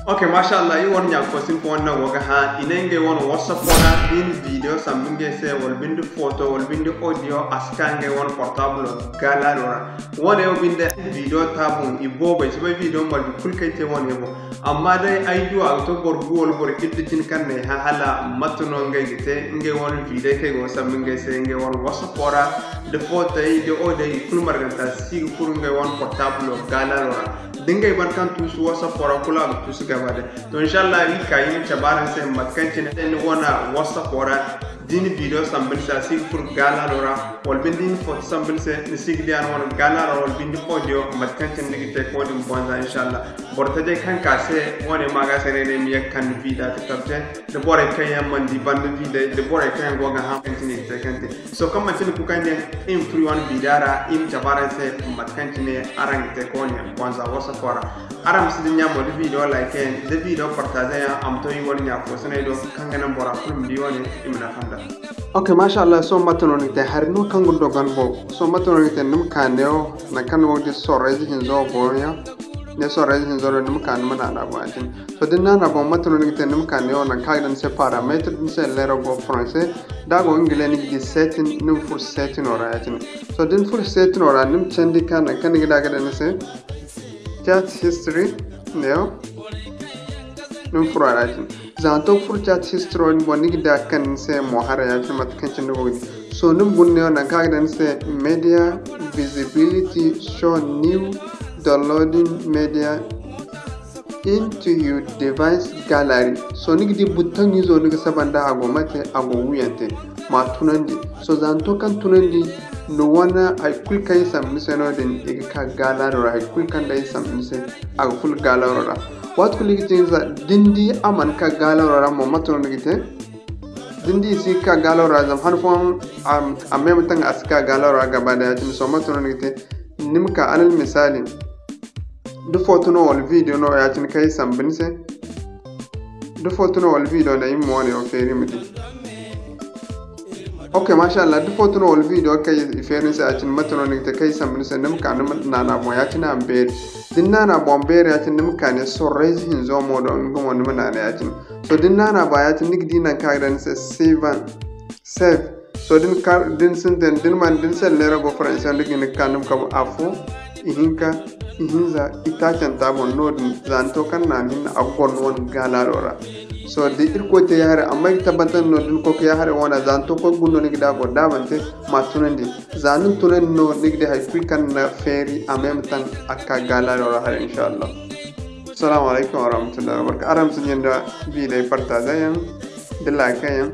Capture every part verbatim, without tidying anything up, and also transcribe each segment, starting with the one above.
Ok, masha Allah, i wane ɲa fo sin fo wane naŋ wo ga hã, i ne ngey wane WhatsApp ra, da i na video sambu ngey se, wala binde photo, wala binde audio, a si ka ngey wane portable galerie ra. Wane wo binde video taabu, i boobo, ay si bay video marje kulu kaŋ ay te wane boŋ. Amma day ay du a ga to boro gu wala boro iddu cine kaŋ n'ay hã hala mate no ngey ga te, ngey wane video kaŋ ay go ga sambu ngey se, ngey wane WhatsApp ra, da photo, da audio, i kulu marganta si ga furo ngey wane portable galerie ra. Da ngey boro kaŋ tuusu WhatsApp ra kulu a ga tuusu gaba day. To, inshallah, iri ka iri ma cabe araŋ se mate kaŋ cine ni wane WhatsApp ra, da ni video sambu ni se, a si ga furo galerie ra, wala binde da ni foto sambu ni se, ni si ga di a ni wane galerie ra, wala binde audio, mate kaŋ cine ni ga te ka wo-din bonza, inshallah. Boro tajey kaŋ ka se wane ma ga se ne, ne ma ye ga kande video ga tabte, da borey kaŋ yaŋ mana di banda video, da borey kaŋ yaŋ go ga hã kaŋ cine i ga te kaŋ te. So, kaŋ manti ni kukandiyaŋ, iri ma furo iri wane video ra, iri ma cabe araŋ se mate kaŋ cine araŋ ga te ka wo-din bonza WhatsApp ra. Araŋ ma si dinya mo da video like yaŋ, da video partage yaŋ, a ma to iri wane ɲa fo sinay do, kaŋ ga naŋ bora kulu ma di wane, i ma nafa nd'a. Ok, masha Allah, sohõ mate no ni ga te? Hari no kaŋ ga dogon boŋ. Sohõ mate no ni ga te? Ni ma ka neewo, nangu kaŋ ni go ga di sorrayze hinzo go ya. Ne sorrayze hinzo no, ni ma ka ni ma naana boŋ ya-cine. Sohõ da ni naana boŋ, mate no ni ga te? Ni ma ka neewo, nangu kaŋ a ga daŋ ni se paramètre, ni se leero go français. Da a go anglais, ni ga di setting, ni ma furo settingo ra ya-cine. Sohõ da ni furo settingo ra, ni ma candi ka nangu kaŋ ni ga di a ga daŋ ni se chat history, neewo, ni ma furo a ra ya-cine. Za ni to ga furo chat history wo-din boŋ, ni ga di a ga kande ni se mo haray ya-cine mate kaŋ cine ni go ga di. Sohõ ni ma guna neewo nangu kaŋ a ga daŋ ni se media visibility, show new downloading media into your device gallery. Sohõ ni ga di button izo ni ga saba nda a go mate, a go wuyante. Ma tunandi. Sohõ za ni to kaŋ tunandi, ni wane hay kulu kaŋ i sambu ni se no-din, i ga ka galerie ra, hay kulu kaŋ day i sambu ni se, a ga furo galerie ra. Waati kulu ni ga te za, da ni di a mana ka galerie ra mo, mate no ni ga te? Da ni di i si ga ka galerie ra, zama han fooyaŋ, a, a même temps a si ka galerie ra gaba day ya-cine, sohõ mate no ni ga te? Ni ma ka, alal misaali, da foto no wala video no ya-cine kaŋ i sambu ni se, da foto no wala video no, iri ma wane wo feeri ma di. Ok, masha Allah, da foto no wala video kaŋ i feeri ni se ya-cine, mate no ni ga te kaŋ i sambu ni se, ni ma ka ni ma naana boŋ ya-cine a ma beeri. Da ni naana boŋ beeri ya-cine, ni ma ka ne sorrayze hinzo mo do, nga mo ni ma naana ya-cine. Sohõ da ni naana ba ya-cine, ni ga di nangu kaŋ a ga daŋ ni se save. Save. Sohõ da ni ka, da ni sintin, da ni mana, da ni se leero go français, ni ga hin ga ka ni ma kabu afo, ihinka, ihinza, itaacanta boŋ no-din, za ni to kaŋ naana hinne a ga goro ni wane galerie ra. Sohõ da Irkoy te ya-haray, amma ay ga tabbatandi no da ni koy ka ya-haray wane, za ni to koy guna no ni ga di a go, da a mana te, ma tunandi. Za ni tunandi no ni ga di hay kulu kaŋ ni na feeri, a même temps a ga ka galerie ra haray, inshallah. Assalamu alaykum warahmatullahi wabarakatuh. Araŋ ma si ɲin da video partage yaŋ, da like yaŋ.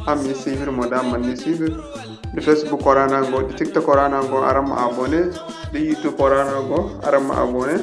Araŋ ma ni suivre mo da araŋ mana ni suivre. Da Facebook ra no araŋ go, da TikTok ra no araŋ go, araŋ ma abonné. Da YouTube ra no araŋ go, araŋ ma abonné.